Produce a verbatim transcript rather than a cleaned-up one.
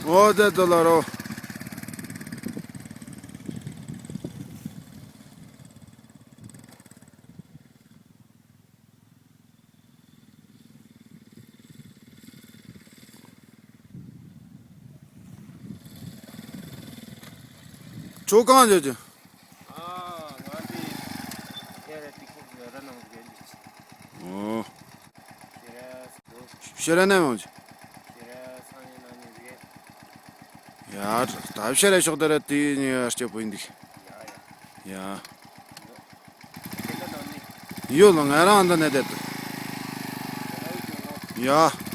འོ་དེ་དུ་ལ་རོ། ཁྱོད་གང་འགྱོ་རྒྱུ། ཨ། ང་འདི་ཁྱེད་ར་ཏི་ཁུག་ར་ནང་གི་འདི། ཨོ། ཤེས་ར་སོ། ཤེས་ར་ནས་མོ་ཅི། ཤེས་ར་སང་ཉིན་གནངས་ཉིན་རེད། ཡ། ད་ཤེས་ར་ཤོག་དེ་ར་དེ་ཉི་ཡ་སྐྱེ་བོ་ཡིན་འདུག་ཡ་ཡ། ཡ། ཁྱེད་ད་ནང་ནི། ཡོད་ལ། ང་རང་འདི་ནས་བསྡད་འདུག་ཡ།